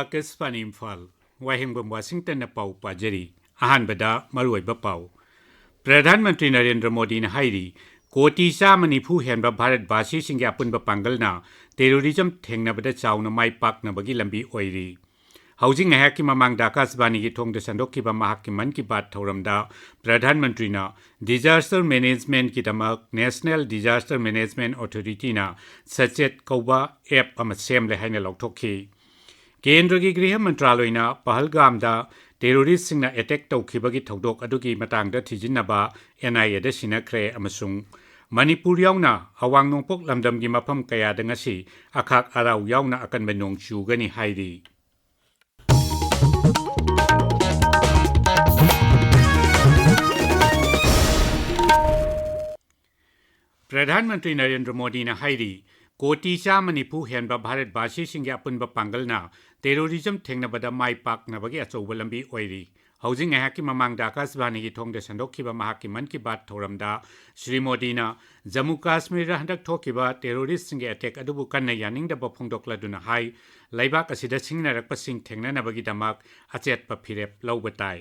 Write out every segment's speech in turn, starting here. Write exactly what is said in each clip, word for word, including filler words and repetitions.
ꯑꯥꯀꯥꯁꯕꯥꯅꯤ ꯏꯝꯐꯥꯜ, ꯋꯥꯍꯦꯡꯕꯝ ꯋꯥꯁꯤꯡꯇꯟꯅ ꯄꯥꯎ ꯄꯥꯖꯔꯤ꯫ ꯑꯍꯥꯟꯕꯗ ꯃꯔꯨꯑꯣꯏꯕ ꯄꯥꯎ꯫ ꯄ꯭ꯔꯙꯥꯟ ꯃꯟꯇ꯭ꯔꯤ ꯅꯔꯦꯟꯗ꯭ꯔ ꯃꯣꯗꯤꯅ ꯍꯥꯏꯔꯤ, ꯀꯣꯇꯤ ꯆꯥꯝꯃ ꯅꯤꯐꯨ ꯍꯦꯟꯕ ꯚꯥꯔꯠ ꯚꯥꯁꯤꯁꯤꯡꯒꯤ ꯑꯄꯨꯟꯕ ꯄꯥꯡꯒꯜꯅ terrorism ꯊꯦꯡꯅꯕꯗ ꯆꯥꯎꯅ ꯃꯥꯏ ꯄꯥꯛꯅꯕꯒꯤ ꯂꯝꯕꯤ ꯑꯣꯏꯔꯤ꯫ ꯍꯧꯖꯤꯛ ꯉꯥꯏꯍꯥꯛꯀꯤ ꯃꯃꯥꯡꯗ ꯑꯀꯥꯁꯕꯥꯅꯤꯒꯤ ꯊꯣꯡꯗ ꯁꯟꯗꯣꯛꯈꯤꯕ ꯃꯍꯥꯛꯀꯤ ꯃꯟ ꯀꯤ ꯕꯥꯠ ꯊꯧꯔꯝꯗ ꯄ꯭ꯔꯙꯥꯟ ꯃꯟꯇ꯭ꯔꯤꯅ disaster managementꯀꯤꯗꯃꯛ National Disaster Management Authorityꯅ ꯁꯆꯦꯠ ꯀꯧꯕ app ꯑꯃ ꯁꯦꯝꯂꯦ ꯍꯥꯏꯅ ꯂꯥꯎꯊꯣꯛꯈꯤ꯫ ꯀꯦꯟꯗ꯭ꯔꯒꯤ ꯒ꯭ꯔꯤꯍ ꯃꯟꯇ꯭ꯔꯥꯂꯣꯏꯅ ꯄꯍꯜꯒꯥꯝꯗ terroristꯁꯤꯡꯅ attack ꯇꯧꯈꯤꯕꯒꯤ ꯊꯧꯗꯣꯛ ꯑꯗꯨꯒꯤ ꯃꯇꯥꯡꯗ ꯊꯤꯖꯤꯟꯅꯕ NIAꯗ ꯁꯤꯟꯅꯈ꯭ꯔꯦ ꯑꯃꯁꯨꯡ ꯃꯅꯤꯄꯨꯔ ꯌꯥꯎꯅ ꯑꯋꯥꯡ ꯅꯣꯡꯄꯣꯛ ꯂꯝꯗꯝꯒꯤ ꯃꯐꯝ ꯀꯌꯥꯗ ꯉꯁꯤ ꯑꯈꯥꯛ ꯑꯔꯥꯎ ꯌꯥꯎꯅ ꯑꯀꯟꯕ ꯅꯣꯡ ꯆꯨꯒꯅꯤ ꯍꯥꯏꯔꯤ꯫ ꯄ꯭ꯔꯙꯥꯟ ꯃꯟꯇ꯭ꯔꯤ ꯅꯔꯦꯟꯗ꯭ꯔ ꯃꯣꯗꯤꯅ ꯍꯥꯏꯔꯤ, ꯀꯣꯇꯤ ꯆꯥꯝꯃ ꯅꯤꯐꯨ ꯍꯦꯟꯕ ꯚꯥꯔꯠ ꯚꯥꯁꯤꯁꯤꯡꯒꯤ ꯑꯄꯨꯟꯕ ꯄꯥꯡꯒꯜꯅ terrorism ꯊꯦꯡꯅꯕꯗ ꯃꯥꯏ ꯄꯥꯛꯅꯕꯒꯤ ꯑꯆꯧꯕ ꯂꯝꯕꯤ ꯑꯣꯏꯔꯤ꯫ ꯍꯧꯖꯤꯛ ꯉꯥꯏꯍꯥꯛꯀꯤ ꯃꯃꯥꯡꯗ ꯑꯀꯥꯁꯕꯥꯅꯤꯒꯤ ꯊꯣꯡꯗ ꯁꯟꯗꯣꯛꯈꯤꯕ ꯃꯍꯥꯛꯀꯤ ꯃꯟ ꯀꯤ ꯕꯥꯠ ꯊꯧꯔꯝꯗ ꯁ꯭ꯔꯤ ꯃꯣꯗꯤꯅ ꯖꯝꯃꯨ ꯀꯥꯁꯃꯤꯔꯗ ꯍꯟꯗꯛ ꯊꯣꯛꯈꯤꯕ terroristꯁꯤꯡꯒꯤ attack ꯑꯗꯨꯕꯨ ꯀꯟꯅ ꯌꯥꯅꯤꯡꯗꯕ ꯐꯣꯡꯗꯣꯛꯂꯗꯨꯅ ꯍꯥꯏ, ꯂꯩꯕꯥꯛ ꯑꯁꯤꯗ ꯁꯤꯡꯅꯔꯛꯄꯁꯤꯡ ꯊꯦꯡꯅꯅꯕꯒꯤꯗꯃꯛ ꯑꯆꯦꯠꯄ ꯐꯤꯔꯦꯞ ꯂꯧꯕ ꯇꯥꯏ꯫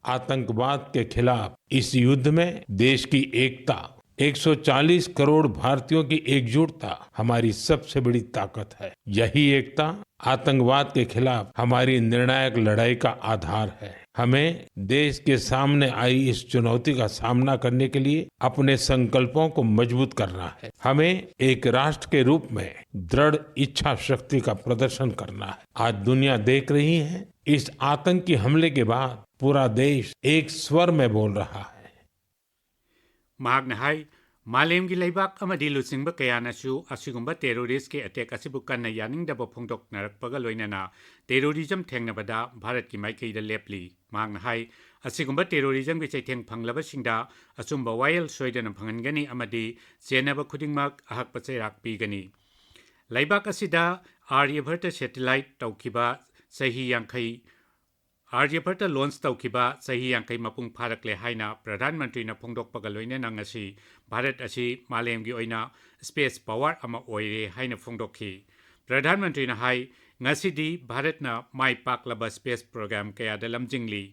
आतंकवाद के खिलाफ इस युद्ध में देश की एकता, एक सौ चालीस करोड़ भारतीयों की एकजुटता हमारी सबसे बड़ी ताकत है। यही एकता आतंकवाद के खिलाफ हमारी निर्णायक लड़ाई का आधार है। हमें देश के सामने आई इस चुनौती का सामना करने के लिए अपने संकल्पों को मजबूत करना है। हमें एक राष्ट्र के रूप में दृढ़ इच्छा शक्ति का प्रदर्शन करना है। आज दुनिया देख रही है, इस आतंकी हमले के बाद पूरा देश एक स्वर में बोल रहा है। ꯃꯍꯥꯛꯅ ꯍꯥꯏ, ꯃꯥꯂꯦꯝꯒꯤ ꯂꯩꯕꯥꯛ ꯑꯃꯗꯤ ꯂꯨꯆꯤꯡꯕ ꯀꯌꯥꯅꯁꯨ ꯑꯁꯤꯒꯨꯝꯕ terroristꯀꯤ attack ꯑꯁꯤꯕꯨ ꯀꯟꯅ ꯌꯥꯅꯤꯡꯗꯕ ꯐꯣꯡꯗꯣꯛꯅꯔꯛꯄꯒ ꯂꯣꯏꯅꯅ terrorism ꯊꯦꯡꯅꯕꯗ ꯚꯥꯔꯠꯀꯤ ꯃꯥꯏꯀꯩꯗ ꯂꯦꯞꯂꯤ꯫ ꯃꯍꯥꯛꯅ ꯍꯥꯏ, ꯑꯁꯤꯒꯨꯝꯕ terrorismꯒꯤ ꯆꯩꯊꯦꯡ ꯐꯪꯂꯕꯁꯤꯡꯗ ꯑꯆꯨꯝꯕ ꯋꯥꯌꯦꯜ ꯁꯣꯏꯗꯅ ꯐꯪꯍꯟꯒꯅꯤ ꯑꯃꯗꯤ ꯆꯦꯟꯅꯕ ꯈꯨꯗꯤꯡꯃꯛ ꯑꯍꯛꯄ ꯆꯩꯔꯥꯛ ꯄꯤꯒꯅꯤ꯫ ꯂꯩꯕꯥꯛ ꯑꯁꯤꯗ ꯑꯥꯔꯌꯚꯠꯇ satellite ꯇꯧꯈꯤꯕ ꯆꯍꯤ ꯌꯥꯡꯈꯩ, ꯑꯥꯔꯌꯚꯠꯇ launch ꯇꯧꯈꯤꯕ ꯆꯍꯤ ꯌꯥꯡꯈꯩ ꯃꯄꯨꯡ ꯐꯥꯔꯛꯂꯦ ꯍꯥꯏꯅ ꯄ꯭ꯔꯙꯥꯟ ꯃꯟꯇ꯭ꯔꯤꯅ ꯐꯣꯡꯗꯣꯛꯄꯒ ꯂꯣꯏꯅꯅ ꯉꯁꯤ ꯚꯥꯔꯠ ꯑꯁꯤ ꯃꯥꯂꯦꯝꯒꯤ ꯑꯣꯏꯅ space power ꯑꯃ ꯑꯣꯏꯔꯦ ꯍꯥꯏꯅ ꯐꯣꯡꯗꯣꯛꯈꯤ꯫ ꯄ꯭ꯔꯙꯥꯟ ꯃꯟꯇ꯭ꯔꯤꯅ ꯍꯥꯏ, ꯉꯁꯤꯗꯤ ꯚꯥꯔꯠꯅ ꯃꯥꯏ ꯄꯥꯛꯂꯕ space program ꯀꯌꯥꯗ ꯂꯝꯖꯤꯡꯂꯤ꯫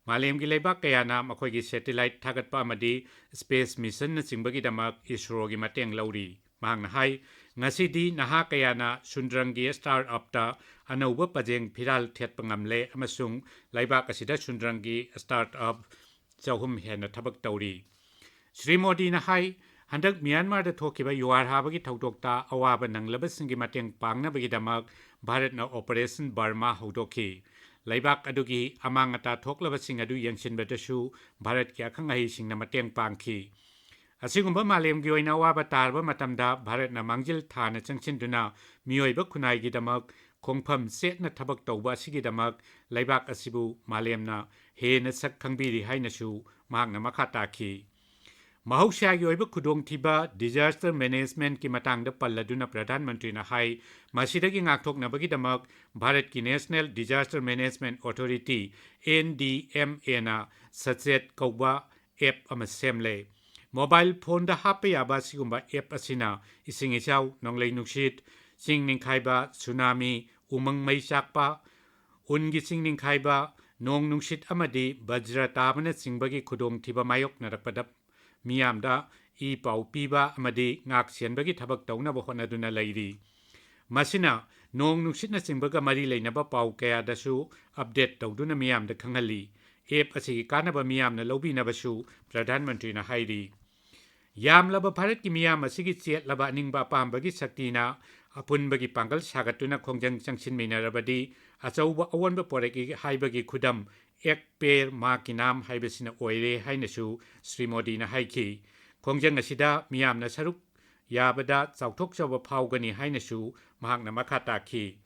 ꯃꯥꯂꯦꯝꯒꯤ ꯂꯩꯕꯥꯛ ꯀꯌꯥꯅ ꯃꯈꯣꯏꯒꯤ satellite ꯊꯥꯒꯠꯄ ꯑꯃꯗꯤ space missionꯅꯆꯤꯡꯕꯒꯤꯗꯃꯛ ISROꯒꯤ ꯃꯇꯦꯡ ꯂꯧꯔꯤ꯫ ꯃꯍꯥꯛꯅ ꯍꯥꯏ, ꯉꯁꯤꯗꯤ ꯅꯍꯥ ꯀꯌꯥꯅ ꯁꯨꯟꯗ꯭ꯔꯪꯒꯤ startupꯇ ꯑꯅꯧꯕ ꯄꯖꯦꯡ ꯐꯤꯔꯥꯜ ꯊꯦꯠꯄ ꯉꯝꯂꯦ ꯑꯃꯁꯨꯡ ꯂꯩꯕꯥꯛ ꯑꯁꯤꯗ ꯁꯨꯟꯗ꯭ꯔꯪꯒꯤ startup ꯆꯍꯨꯝ ꯍꯦꯟꯅ ꯊꯕꯛ ꯇꯧꯔꯤ꯫ ꯁ꯭ꯔꯤ ꯃꯣꯗꯤꯅ ꯍꯥꯏ, ꯍꯟꯗꯛ ꯃ꯭ꯌꯥꯟꯃꯥꯔꯗ ꯊꯣꯛꯈꯤꯕ ꯌꯨꯍꯥꯔ ꯍꯥꯕꯒꯤ ꯊꯧꯗꯣꯛꯇ ꯑꯋꯥꯕ ꯅꯪꯂꯕꯁꯤꯡꯒꯤ ꯃꯇꯦꯡ ꯄꯥꯡꯅꯕꯒꯤꯗꯃꯛ ꯚꯥꯔꯠꯅ Operation Burma ꯍꯧꯗꯣꯛꯈꯤ꯫ ꯂꯩꯕꯥꯛ ꯑꯗꯨꯒꯤ ꯑꯃꯥꯡ ꯑꯇꯥ ꯊꯣꯛꯂꯕꯁꯤꯡ ꯑꯗꯨ ꯌꯦꯡꯁꯤꯟꯕꯗꯁꯨ ꯚꯥꯔꯠꯀꯤ ꯑꯈꯪ ꯑꯍꯩꯁꯤꯡꯅ ꯃꯇꯦꯡ ꯄꯥꯡꯈꯤ꯫ ꯑꯁꯤꯒꯨꯝꯕ ꯃꯥꯂꯦꯝꯒꯤ ꯑꯣꯏꯅ ꯑꯋꯥꯕ ꯇꯥꯔꯕ ꯃꯇꯝꯗ ꯚꯥꯔꯠꯅ ꯃꯥꯡꯖꯤꯜ ꯊꯥꯅ ꯆꯪꯁꯤꯟꯗꯨꯅ ꯃꯤꯑꯣꯏꯕ ꯈꯨꯟꯅꯥꯏꯒꯤꯗꯃꯛ ꯈꯣꯡꯐꯝ ꯆꯦꯠꯅ ꯊꯕꯛ ꯇꯧꯕ ꯑꯁꯤꯒꯤꯗꯃꯛ ꯂꯩꯕꯥꯛ ꯑꯁꯤꯕꯨ ꯃꯥꯂꯦꯝꯅ ꯍꯦꯟꯅ ꯁꯛ ꯈꯪꯕꯤꯔꯤ ꯍꯥꯏꯅꯁꯨ ꯃꯍꯥꯛꯅ ꯃꯈꯥ ꯇꯥꯈꯤ꯫ ꯃꯍꯧꯁꯥꯒꯤ ꯑꯣꯏꯕ ꯈꯨꯗꯣꯡꯊꯤꯕ, disaster managementꯀꯤ ꯃꯇꯥꯡꯗ ꯄꯜꯂꯗꯨꯅ ꯄ꯭ꯔꯙꯥꯟ ꯃꯟꯇ꯭ꯔꯤꯅ ꯍꯥꯏ, ꯃꯁꯤꯗꯒꯤ ꯉꯥꯛꯊꯣꯛꯅꯕꯒꯤꯗꯃꯛ ꯚꯥꯔꯠꯀꯤ National Disaster Management Authority, NDMAꯅ ꯁꯆꯦꯠ ꯀꯧꯕ app ꯑꯃ ꯁꯦꯝꯂꯦ꯫ Mobile phoneꯗ ꯍꯥꯞꯄ ꯌꯥꯕ ꯑꯁꯤꯒꯨꯝꯕ app ꯑꯁꯤꯅ ꯏꯁꯤꯡ ꯏꯆꯥꯎ, ꯅꯣꯡꯂꯩ ꯅꯨꯡꯁꯤꯠ, ꯆꯤꯡ ꯅꯤꯡꯈꯥꯏꯕ, tsunami, ꯎꯃꯪ ꯃꯩ ꯆꯥꯛꯄ, ꯎꯟꯒꯤ ꯆꯤꯡ ꯅꯤꯡꯈꯥꯏꯕ, ꯅꯣꯡ ꯅꯨꯡꯁꯤꯠ ꯑꯃꯗꯤ ꯕꯖ꯭ꯔ ꯇꯥꯕꯅꯆꯤꯡꯕꯒꯤ ꯈꯨꯗꯣꯡꯊꯤꯕ ꯃꯥꯌꯣꯛꯅꯔꯛꯄꯗ ꯃꯤꯌꯥꯝꯗ ꯏ ꯄꯥꯎ ꯄꯤꯕ ꯑꯃꯗꯤ ꯉꯥꯛ ꯁꯦꯟꯕꯒꯤ ꯊꯕꯛ ꯇꯧꯅꯕ ꯍꯣꯠꯅꯗꯨꯅ ꯂꯩꯔꯤ꯫ ꯃꯁꯤꯅ ꯅꯣꯡ ꯅꯨꯡꯁꯤꯠꯅꯆꯤꯡꯕꯒ ꯃꯔꯤ ꯂꯩꯅꯕ ꯄꯥꯎ ꯀꯌꯥꯗꯁꯨ update ꯇꯧꯗꯨꯅ ꯃꯤꯌꯥꯝꯗ ꯈꯪꯍꯜꯂꯤ꯫ App ꯑꯁꯤꯒꯤ ꯀꯥꯟꯅꯕ ꯃꯤꯌꯥꯝꯅ ꯂꯧꯕꯤꯅꯕꯁꯨ ꯄ꯭ꯔꯙꯥꯟ ꯃꯟꯇ꯭ꯔꯤꯅ ꯍꯥꯏꯔꯤ꯫ ꯌꯥꯝꯂꯕ ꯚꯥꯔꯠꯀꯤ ꯃꯤꯌꯥꯝ ꯑꯁꯤꯒꯤ ꯆꯦꯠꯂꯕ ꯑꯅꯤꯡꯕ ꯑꯄꯥꯝꯕꯒꯤ ꯁꯛꯇꯤꯅ ꯑꯄꯨꯟꯕꯒꯤ ꯄꯥꯡꯒꯜ ꯁꯥꯒꯠꯇꯨꯅ ꯈꯣꯡꯖꯪ ꯆꯪꯁꯤꯟꯃꯤꯟꯅꯔꯕꯗꯤ ꯑꯆꯧꯕ ꯑꯑꯣꯟꯕ ꯄꯣꯔꯛꯏ ꯍꯥꯏꯕꯒꯤ ꯈꯨꯗꯝ "ꯑꯦꯛ ꯄꯦꯔ ꯃꯥ ꯀꯤ ꯅꯥꯝ" ꯍꯥꯏꯕꯁꯤꯅ ꯑꯣꯏꯔꯦ ꯍꯥꯏꯅꯁꯨ ꯁ꯭ꯔꯤ ꯃꯣꯗꯤꯅ ꯍꯥꯏꯈꯤ꯫ ꯈꯣꯡꯖꯪ ꯑꯁꯤꯗ ꯃꯤꯌꯥꯝꯅ ꯁꯔꯨꯛ ꯌꯥꯕꯗ ꯆꯥꯎꯊꯣꯛꯆꯕ ꯐꯥꯎꯒꯅꯤ ꯍꯥꯏꯅꯁꯨ ꯃꯍꯥꯛꯅ ꯃꯈꯥ ꯇꯥꯈꯤ꯫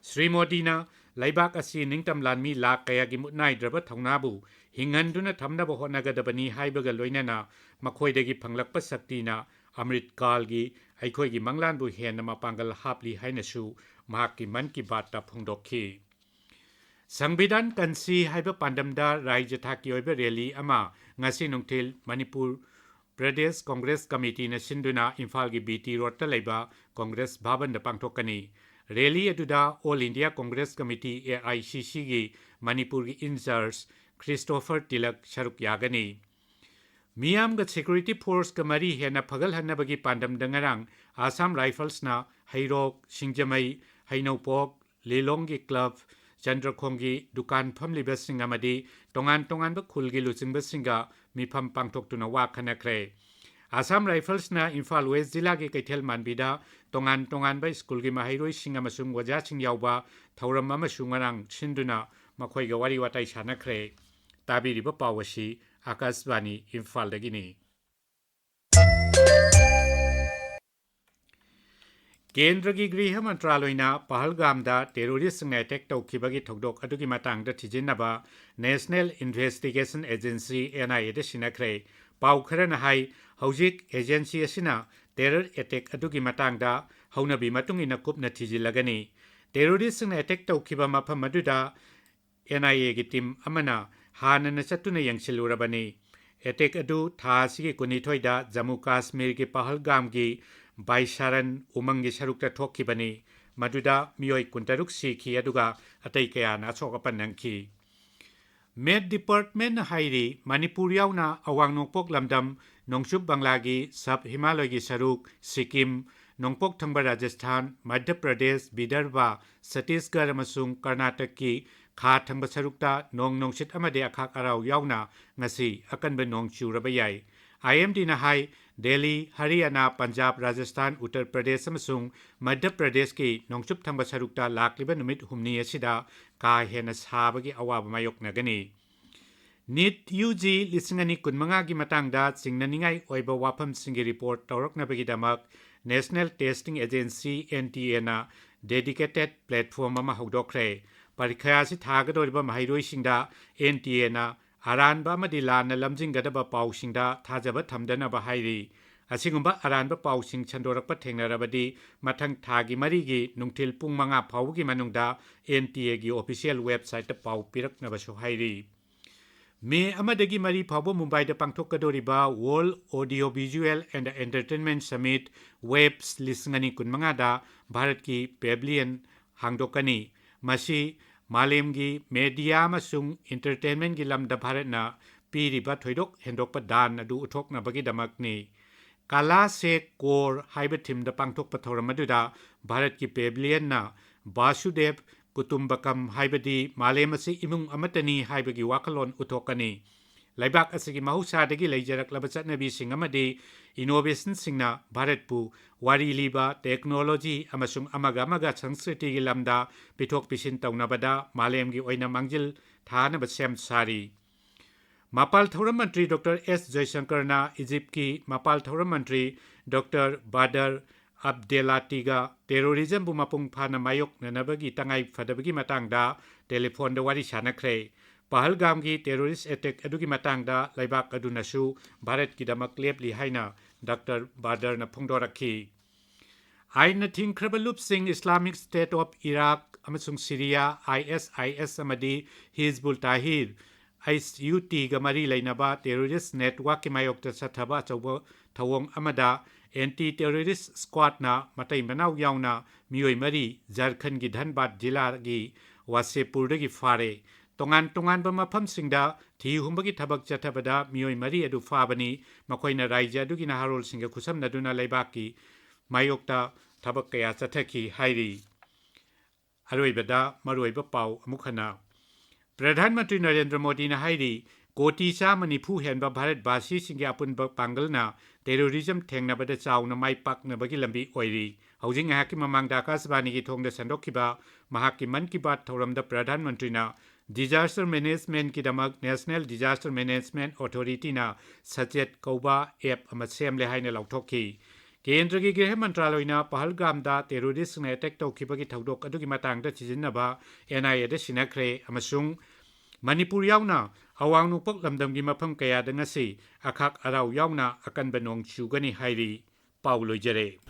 ꯁ꯭ꯔꯤ ꯃꯣꯗꯤꯅ ꯂꯩꯕꯥꯛ ꯑꯁꯤ ꯅꯤꯡꯇꯝ ꯂꯥꯟꯃꯤ ꯂꯥꯈ ꯀꯌꯥꯒꯤ ꯃꯨꯠꯅꯥꯏꯗ꯭ꯔꯕ ꯊꯧꯅꯥꯕꯨ ꯍꯤꯡꯍꯟꯗꯨꯅ ꯊꯝꯅꯕ ꯍꯣꯠꯅꯒꯗꯕꯅꯤ ꯍꯥꯏꯕꯒ ꯂꯣꯏꯅꯅ ꯃꯈꯣꯏꯗꯒꯤ ꯐꯪꯂꯛꯄ ꯁꯛꯇꯤꯅ ꯑꯃ꯭ꯔꯤꯠ ꯀꯥꯜꯒꯤ ꯑꯩꯈꯣꯏꯒꯤ ꯃꯪꯂꯥꯟꯕꯨ ꯍꯦꯟꯅ ꯃꯄꯥꯡꯒꯜ ꯍꯥꯞꯂꯤ ꯍꯥꯏꯅꯁꯨ ꯃꯍꯥꯛꯀꯤ ꯃꯟ ꯀꯤ ꯕꯥꯠꯇ ꯐꯣꯡꯗꯣꯛꯈꯤ꯫ ꯁꯪꯕꯤꯙꯥꯟ ꯀꯟꯁꯤ ꯍꯥꯏꯕ ꯄꯥꯟꯗꯝꯗ ꯔꯥꯖ꯭ꯌ ꯊꯥꯛꯀꯤ ꯑꯣꯏꯕ rally ꯑꯃ ꯉꯁꯤ ꯅꯨꯡꯊꯤꯜ ꯃꯅꯤꯄꯨꯔ ꯄ꯭ꯔꯗꯦꯁ ꯀꯣꯡꯒ꯭ꯔꯦꯁ ꯀꯃꯤꯇꯤꯅ ꯁꯤꯟꯗꯨꯅ ꯏꯝꯐꯥꯜꯒꯤ ꯕꯤ ꯇꯤ ꯔꯣꯗꯇ ꯂꯩꯕ ꯀꯣꯡꯒ꯭ꯔꯦꯁ ꯚꯕꯟꯗ ꯄꯥꯡꯊꯣꯛꯀꯅꯤ꯫ ꯔꯦꯂꯤ ꯑꯗꯨꯗ All India Congress Committee, A I C ꯁꯤꯒꯤ ꯃꯅꯤꯄꯨꯔꯒꯤ ꯏꯟꯆꯥꯔꯖ ꯈ꯭ꯔꯤꯁꯇꯣꯐꯔ ꯇꯤꯂꯛ ꯁꯔꯨꯛ ꯌꯥꯒꯅꯤ꯫ ꯃꯤꯌꯥꯝꯒ ꯁꯦꯀ꯭ꯌꯨꯔꯤꯇꯤ ꯐꯣꯔꯁꯀ ꯃꯔꯤ ꯍꯦꯟꯅ ꯐꯒꯠꯍꯟꯅꯕꯒꯤ ꯄꯥꯟꯗꯝꯗ ꯉꯔꯥꯡ ꯑꯁꯥꯝ ꯔꯥꯏꯐꯜꯁꯅ ꯍꯩꯔꯣꯛ, ꯁꯤꯡꯖꯃꯩ, ꯍꯩꯅꯧꯄꯣꯛ, ꯂꯤꯂꯣꯡꯒꯤ ꯀ꯭ꯂꯕ, ꯆꯟꯗ꯭ꯔꯈꯣꯡꯒꯤ ꯗꯨꯀꯥꯟ ꯐꯝꯂꯤꯕꯁꯤꯡ ꯑꯃꯗꯤ ꯇꯣꯉꯥꯟ ꯇꯣꯉꯥꯟꯕ ꯈꯨꯜꯒꯤ ꯂꯨꯆꯤꯡꯕꯁꯤꯡꯒ ꯃꯤꯐꯝ ꯄꯥꯡꯊꯣꯛꯇꯨꯅ ꯋꯥ ꯈꯟꯅꯈ꯭ꯔꯦ꯫ ꯑꯁꯥꯝ ꯔꯥꯏꯐꯜꯁꯅ ꯏꯝꯐꯥꯜ ꯋꯦꯁ ꯖꯤꯂꯥꯒꯤ ꯀꯩꯊꯦꯜ ꯃꯥꯟꯕꯤꯗ ꯇꯣꯉꯥꯟ ꯇꯣꯉꯥꯟꯕ ꯁ꯭ꯀꯨꯜꯒꯤ ꯃꯍꯩꯔꯣꯏꯁꯤꯡ ꯑꯃꯁꯨꯡ ꯑꯣꯖꯥꯁꯤꯡ ꯌꯥꯎꯕ ꯊꯧꯔꯝ ꯑꯃꯁꯨ ꯉꯔꯥꯡ ꯁꯤꯟꯗꯨꯅ ꯃꯈꯣꯏꯒ ꯋꯥꯔꯤ ꯋꯥꯇꯥꯏ ꯁꯥꯟꯅꯈ꯭ꯔꯦ꯫ ꯇꯥꯕꯤꯔꯤꯕ ꯄꯥꯎ ꯑꯁꯤ ꯑꯥꯀꯥꯁꯕꯥꯅꯤ ꯏꯝꯐꯥꯜꯗꯒꯤꯅꯤ꯫ ꯀꯦꯟꯗ꯭ꯔꯒꯤ ꯒ꯭ꯔꯤꯍ ꯃꯟꯇ꯭ꯔꯥꯂꯣꯏꯅ ꯄꯍꯜꯒꯥꯝꯗ ꯇꯦꯔꯣꯔꯤꯁꯁꯤꯡꯅ ꯑꯦꯇꯦꯛ ꯇꯧꯈꯤꯕꯒꯤ ꯊꯧꯗꯣꯛ ꯑꯗꯨꯒꯤ ꯃꯇꯥꯡꯗ ꯊꯤꯖꯤꯟꯅꯕ ꯅꯦꯁꯅꯦꯜ ꯏꯟꯚꯦꯁꯇꯤꯒꯦꯁꯟ ꯑꯦꯖꯦꯟꯁꯤ, ꯑꯦꯟ ꯑꯥꯏ ꯑꯦꯗ ꯁꯤꯟꯅꯈ꯭ꯔꯦ꯫ ꯄꯥꯎ ꯈꯔꯅ ꯍꯥꯏ, ꯍꯧꯖꯤꯛ ꯑꯦꯖꯦꯟꯁꯤ ꯑꯁꯤꯅ ꯇꯦꯔꯔ ꯑꯦꯇꯦꯛ ꯑꯗꯨꯒꯤ ꯃꯇꯥꯡꯗ ꯍꯧꯅꯕꯤ ꯃꯇꯨꯡ ꯏꯟꯅ ꯀꯨꯞꯅ ꯊꯤꯖꯤꯜꯂꯒꯅꯤ꯫ ꯇꯦꯔꯣꯔꯤꯁꯁꯤꯡꯅ ꯑꯦꯇꯦꯛ ꯇꯧꯈꯤꯕ ꯃꯐꯝ ꯑꯗꯨꯗ ꯑꯦꯟ ꯑꯥꯏ ꯑꯦꯒꯤ ꯇꯤꯝ ꯑꯃꯅ ꯍꯥꯟꯅꯅ ꯆꯠꯇꯨꯅ ꯌꯦꯡꯁꯤꯜꯂꯨꯔꯕꯅꯤ꯫ ꯑꯦꯇꯦꯛ ꯑꯗꯨ ꯊꯥ ꯑꯁꯤꯒꯤ ꯀꯨꯟꯅꯤꯊꯣꯏꯗ ꯖꯝꯃꯨ ꯀꯥꯁꯃꯤꯔꯒꯤ ꯄꯍꯜꯒꯥꯝꯒꯤ ꯕꯥꯏꯁꯥꯔꯟ ꯎꯃꯪꯒꯤ ꯁꯔꯨꯛꯇ ꯊꯣꯛꯈꯤꯕꯅꯤ꯫ ꯃꯗꯨꯗ ꯃꯤꯑꯣꯏ ꯀꯨꯟꯇꯔꯨꯛ ꯁꯤꯈꯤ, ꯑꯗꯨꯒ ꯑꯇꯩ ꯀꯌꯥꯅ ꯑꯁꯣꯛ ꯑꯄꯟ ꯅꯪꯈꯤ꯫ ꯃꯦꯠ ꯗꯤꯄꯥꯔꯠꯃꯦꯟꯅ ꯍꯥꯏꯔꯤ, ꯃꯅꯤꯄꯨꯔ ꯌꯥꯎꯅ ꯑꯋꯥꯡ ꯅꯣꯡꯄꯣꯛ ꯂꯝꯗꯝ, ꯅꯣꯡꯆꯨꯞ ꯕꯪꯂꯥꯒꯤ ꯁꯕ ꯍꯤꯃꯥꯂꯣꯏꯒꯤ ꯁꯔꯨꯛ, ꯁꯤꯛꯀꯤꯝ, ꯅꯣꯡꯄꯣꯛ ꯊꯪꯕ ꯔꯥꯖꯁꯊꯥꯟ, ꯃꯙ꯭ꯌ ꯄ꯭ꯔꯗꯦꯁ, ꯕꯤꯗꯔꯚ, ꯁꯠꯇꯤꯁꯒꯔ ꯑꯃꯁꯨꯡ ꯀꯔꯅꯥꯇꯛꯀꯤ ꯈꯥ ꯊꯪꯕ ꯁꯔꯨꯛꯇ ꯅꯣꯡ ꯅꯨꯡꯁꯤꯠ ꯑꯃꯗꯤ ꯑꯈꯥꯛ ꯑꯔꯥꯎ ꯌꯥꯎꯅ ꯉꯁꯤ ꯑꯀꯟꯕ ꯅꯣꯡ ꯆꯨꯔꯕ ꯌꯥꯏ꯫ ꯑꯥꯏ ꯑꯦꯝ ꯗꯤꯅ ꯍꯥꯏ, ꯗꯦꯜꯂꯤ, ꯍꯔꯤꯌꯥꯅꯥ, ꯄꯟꯖꯥꯕ, ꯔꯥꯖꯁꯊꯥꯟ, ꯎꯠꯇꯔ ꯄ꯭ꯔꯗꯦꯁ ꯑꯃꯁꯨꯡ ꯃꯙ꯭ꯌ ꯄ꯭ꯔꯗꯦꯁꯀꯤ ꯅꯣꯡꯆꯨꯞ ꯊꯪꯕ ꯁꯔꯨꯛꯇ ꯂꯥꯛꯂꯤꯕ ꯅꯨꯃꯤꯠ ꯍꯨꯝꯅꯤ ꯑꯁꯤꯗ ꯀꯥ ꯍꯦꯟꯅ ꯁꯥꯕꯒꯤ ꯑꯋꯥꯕ ꯃꯥꯌꯣꯛꯅꯒꯅꯤ꯫ ꯅꯤꯠ ꯌꯨ ꯖꯤ ꯂꯤꯁꯤꯡ ꯑꯅꯤ ꯀꯨꯟꯃꯉꯥꯒꯤ ꯃꯇꯥꯡꯗ ꯆꯤꯡꯅꯅꯤꯡꯉꯥꯏ ꯑꯣꯏꯕ ꯋꯥꯐꯝꯁꯤꯡꯒꯤ ꯔꯤꯄꯣꯔꯠ ꯇꯧꯔꯛꯅꯕꯒꯤꯗꯃꯛ national testing agency, N T ꯑꯦꯅ ꯗꯦꯗꯤꯀꯦꯇꯦꯗ ꯄ꯭ꯂꯦꯠꯐꯣꯔꯝ ꯑꯃ ꯍꯧꯗꯣꯛꯈ꯭ꯔꯦ꯫ ꯄꯔꯤꯈ꯭ꯌꯥ ꯑꯁꯤ ꯊꯥꯒꯗꯧꯔꯤꯕ ꯃꯍꯩꯔꯣꯏꯁꯤꯡꯗ ꯑꯦꯟ ꯇꯤ ꯑꯦꯅ ꯑꯔꯥꯟꯕ ꯑꯃꯗꯤ ꯂꯥꯟꯅ ꯂꯝꯖꯤꯡꯒꯗꯕ ꯄꯥꯎꯁꯤꯡꯗ ꯊꯥꯖꯕ ꯊꯝꯗꯅꯕ ꯍꯥꯏꯔꯤ꯫ ꯑꯁꯤꯒꯨꯝꯕ ꯑꯔꯥꯟꯕ ꯄꯥꯎꯁꯤꯡ ꯁꯟꯗꯣꯔꯛꯄ ꯊꯦꯡꯅꯔꯕꯗꯤ ꯃꯊꯪ ꯊꯥꯒꯤ ꯃꯔꯤꯒꯤ ꯅꯨꯡꯊꯤꯜ ꯄꯨꯡ ꯃꯉꯥ ꯐꯥꯎꯕꯒꯤ ꯃꯅꯨꯡꯗ ꯑꯦꯟ ꯇꯤ ꯑꯦꯒꯤ ꯑꯣꯐꯤꯁꯤꯌꯦꯜ ꯋꯦꯕꯁꯥꯏꯠꯇ ꯄꯥꯎ ꯄꯤꯔꯛꯅꯕꯁꯨ ꯍꯥꯏꯔꯤ꯫ ꯃꯦ ꯑꯃꯗꯒꯤ ꯃꯔꯤ ꯐꯥꯎꯕ ꯃꯨꯝꯕꯥꯏꯗ ꯄꯥꯡꯊꯣꯛꯀꯗꯧꯔꯤꯕ World Audio Visual and Entertainment Summit, ꯋꯦꯕꯁ, ꯂꯤꯁꯤꯡ ꯑꯅꯤ ꯀꯨꯟꯃꯉꯥꯗ ꯚꯥꯔꯠꯀꯤ ꯄꯦꯕꯤꯂꯤꯌꯟ ꯍꯥꯡꯗꯣꯛꯀꯅꯤ꯫ ꯃꯁꯤ ꯃꯥꯂꯦꯝꯒꯤ ꯃꯦꯗꯤꯌꯥ ꯑꯃꯁꯨꯡ ꯏꯟꯇꯔꯇꯦꯟꯃꯦꯟꯒꯤ ꯂꯝꯗ ꯚꯥꯔꯠꯅ ꯄꯤꯔꯤꯕ ꯊꯣꯏꯗꯣꯛ ꯍꯦꯟꯗꯣꯛꯄ ꯗꯥꯟ ꯑꯗꯨ ꯎꯠꯊꯣꯛꯅꯕꯒꯤꯗꯃꯛꯅꯤ꯫ ꯀꯂꯥ ꯁꯦ ꯀꯣꯔ ꯍꯥꯏꯕ ꯊꯤꯝꯗ ꯄꯥꯡꯊꯣꯛꯄ ꯊꯧꯔꯝ ꯑꯗꯨꯗ ꯚꯥꯔꯠꯀꯤ ꯄꯦꯕꯤꯂꯤꯌꯟꯅ ꯕꯥꯁꯨꯗꯦꯕ ꯀꯨꯇꯨꯝꯕꯀꯝ, ꯍꯥꯏꯕꯗꯤ ꯃꯥꯂꯦꯝ ꯑꯁꯤ ꯏꯃꯨꯡ ꯑꯃꯠꯇꯅꯤ ꯍꯥꯏꯕꯒꯤ ꯋꯥꯈꯜꯂꯣꯟ ꯎꯠꯊꯣꯛꯀꯅꯤ꯫ ꯂꯩꯕꯥꯛ ꯑꯁꯤꯒꯤ ꯃꯍꯧꯁꯥꯗꯒꯤ ꯂꯩꯖꯔꯛꯂꯕ ꯆꯠꯅꯕꯤꯁꯤꯡ ꯑꯃꯗꯤ ꯏꯅꯣꯚꯦꯁꯟꯁꯤꯡꯅ ꯚꯥꯔꯠꯄꯨ ꯋꯥꯔꯤ ꯂꯤꯕ, ꯇꯦꯛꯅꯣꯂꯣꯖꯤ ꯑꯃꯁꯨꯡ ꯑꯃꯒ ꯑꯃꯒ ꯁꯪꯁꯀ꯭ꯔꯤꯇꯤꯒꯤ ꯂꯝꯗ ꯄꯤꯊꯣꯛ ꯄꯤꯁꯤꯟ ꯇꯧꯅꯕꯗ ꯃꯥꯂꯦꯝꯒꯤ ꯑꯣꯏꯅ ꯃꯥꯡꯖꯤꯜ ꯊꯥꯅꯕ ꯁꯦꯝ ꯁꯥꯔꯤ꯫ ꯃꯄꯥꯜ ꯊꯧꯔꯝ ꯃꯟꯇ꯭ꯔꯤ ꯗꯣꯛꯇꯔ ꯑꯦꯁ ꯖꯌꯁꯪꯀꯔꯅ ꯏꯖꯤꯞꯀꯤ ꯃꯄꯥꯜ ꯊꯧꯔꯝ ꯃꯟꯇ꯭ꯔꯤ ꯗꯣꯛꯇꯔ ꯕꯥꯗꯔ ꯑꯕꯗꯦꯂꯥꯇꯤꯒ ꯇꯦꯔꯣꯔꯤꯖꯝꯕꯨ ꯃꯄꯨꯡ ꯐꯥꯅ ꯃꯥꯌꯣꯛꯅꯅꯕꯒꯤ ꯇꯉꯥꯏ ꯐꯗꯕꯒꯤ ꯃꯇꯥꯡꯗ ꯇꯦꯂꯤꯐꯣꯟꯗ ꯋꯥꯔꯤ ꯁꯥꯅꯈ꯭ꯔꯦ꯫ ꯄꯍꯜꯒꯥꯝꯒꯤ ꯇꯦꯔꯣꯔꯤꯁ ꯑꯦꯇꯦꯛ ꯑꯗꯨꯒꯤ ꯃꯇꯥꯡꯗ ꯂꯩꯕꯥꯛ ꯑꯗꯨꯅꯁꯨ ꯚꯥꯔꯠꯀꯤꯗꯃꯛ ꯂꯦꯞꯂꯤ ꯍꯥꯏꯅ ꯗꯥꯛꯇꯔ ꯕꯥꯗꯔꯅ ꯐꯣꯡꯗꯣꯔꯛꯈꯤ꯫ ꯑꯥꯏꯟꯅ ꯊꯤꯡꯈ꯭ꯔꯕ ꯂꯨꯞꯁꯤꯡ Islamic State of Iraq ꯑꯃꯁꯨꯡ ꯁꯤꯔꯤꯌꯥ, ꯑꯥꯏ ꯑꯦꯁ ꯑꯥꯏ ꯑꯦꯁ ꯑꯃꯗꯤ ꯍꯤꯖꯕꯨꯜ ꯇꯥꯍꯤꯔ, ꯑꯩꯆ ꯌꯨ ꯇꯤꯒ ꯃꯔꯤ ꯂꯩꯅꯕ ꯇꯦꯔꯣꯔꯤꯁ ꯅꯦꯠꯋꯥꯔꯛꯀꯤ ꯃꯥꯌꯣꯛꯇ ꯆꯠꯊꯕ ꯑꯆꯧꯕ ꯊꯧꯑꯣꯡ ꯑꯃꯗ ꯑꯦꯟꯇꯤ ꯇꯦꯔꯣꯔꯤꯁ ꯁ꯭ꯀ꯭ꯋꯥꯗꯅ ꯃꯇꯩ ꯃꯅꯥꯎ ꯌꯥꯎꯅ ꯃꯤꯑꯣꯏ ꯃꯔꯤ ꯖꯔꯈꯟꯒꯤ ꯙꯟꯕꯥꯗ ꯖꯤꯂꯥꯒꯤ ꯋꯥꯁꯦꯄꯨꯔꯗꯒꯤ ꯐꯥꯔꯦ꯫ ꯇꯣꯉꯥꯟ ꯇꯣꯉꯥꯟꯕ ꯃꯐꯝꯁꯤꯡꯗ ꯊꯤ ꯍꯨꯝꯕꯒꯤ ꯊꯕꯛ ꯆꯠꯊꯕꯗ ꯃꯤꯑꯣꯏ ꯃꯔꯤ ꯑꯗꯨ ꯐꯥꯕꯅꯤ꯫ ꯃꯈꯣꯏꯅ ꯔꯥꯖ꯭ꯌ ꯑꯗꯨꯒꯤ ꯅꯍꯥꯔꯣꯜꯁꯤꯡꯒ ꯈꯨꯠꯁꯝꯅꯗꯨꯅ ꯂꯩꯕꯥꯛꯀꯤ ꯃꯥꯌꯣꯛꯇ ꯊꯕꯛ ꯀꯌꯥ ꯆꯠꯊꯈꯤ ꯍꯥꯏꯔꯤ꯫ ꯑꯔꯣꯏꯕꯗ ꯃꯔꯨꯑꯣꯏꯕ ꯄꯥꯎ ꯑꯃꯨꯛ ꯍꯟꯅ꯫ ꯄ꯭ꯔꯙꯥꯟ ꯃꯟꯇ꯭ꯔꯤ ꯅꯔꯦꯟꯗ꯭ꯔ ꯃꯣꯗꯤꯅ ꯍꯥꯏꯔꯤ, ꯀꯣꯇꯤ ꯆꯥꯝꯃ ꯅꯤꯐꯨ ꯍꯦꯟꯕ ꯚꯥꯔꯠ ꯚꯥꯁꯤꯁꯤꯡꯒꯤ ꯑꯄꯨꯟꯕ ꯄꯥꯡꯒꯜꯅ ꯇꯦꯔꯣꯔꯤꯖꯝ ꯊꯦꯡꯅꯕꯗ ꯆꯥꯎꯅ ꯃꯥꯏ ꯄꯥꯛꯅꯕꯒꯤ ꯂꯝꯕꯤ ꯑꯣꯏꯔꯤ꯫ ꯍꯧꯖꯤꯛ ꯉꯥꯏꯍꯥꯛꯀꯤ ꯃꯃꯥꯡꯗ ꯑꯀꯥꯁꯕꯥꯅꯤꯒꯤ ꯊꯣꯡꯗ ꯁꯟꯗꯣꯛꯈꯤꯕ ꯃꯍꯥꯛꯀꯤ ꯃꯟ ꯀꯤ ꯕꯥꯠ ꯊꯧꯔꯝꯗ ꯄ꯭ꯔꯙꯥꯟ ꯃꯟꯇ꯭ꯔꯤꯅ ꯗꯤꯖꯥꯁꯇꯔ ꯃꯦꯅꯦꯖꯃꯦꯟꯠꯀꯤꯗꯃꯛ ꯅꯦꯁꯅꯦꯜ ꯗꯤꯖꯥꯁꯇꯔ ꯃꯦꯅꯦꯖꯃꯦꯟꯠ ꯑꯣꯊꯣꯔꯤꯇꯤꯅ ꯁꯆꯦꯠ ꯀꯧꯕ ꯑꯦꯞ ꯑꯃ ꯁꯦꯝꯂꯦ ꯍꯥꯏꯅ ꯂꯥꯎꯊꯣꯛꯈꯤ꯫ ꯀꯦꯟꯗ꯭ꯔꯒꯤ ꯒ꯭ꯔꯤꯍ ꯃꯟꯇ꯭ꯔꯥꯂꯣꯏꯅ ꯄꯍꯜꯒꯥꯝꯗ ꯇꯦꯔꯣꯔꯤꯁꯁꯤꯡꯅ ꯑꯦꯇꯦꯛ ꯇꯧꯈꯤꯕꯒꯤ ꯊꯧꯗꯣꯛ ꯑꯗꯨꯒꯤ ꯃꯇꯥꯡꯗ ꯊꯤꯖꯤꯟꯅꯕ ꯑꯦꯟ ꯑꯥꯏ ꯑꯦꯗ ꯁꯤꯟꯅꯈ꯭ꯔꯦ ꯑꯃꯁꯨꯡ ꯃꯅꯤꯄꯨꯔ ꯌꯥꯎꯅ ꯑꯋꯥꯡ ꯅꯣꯡꯄꯣꯛ ꯂꯝꯗꯝꯒꯤ ꯃꯐꯝ ꯀꯌꯥꯗ ꯉꯁꯤ ꯑꯈꯥꯛ ꯑꯔꯥꯎ ꯌꯥꯎꯅ ꯑꯀꯟꯕ ꯅꯣꯡ ꯆꯨꯒꯅꯤ ꯍꯥꯏꯔꯤ꯫ ꯄꯥꯎ ꯂꯣꯏꯖꯔꯦ꯫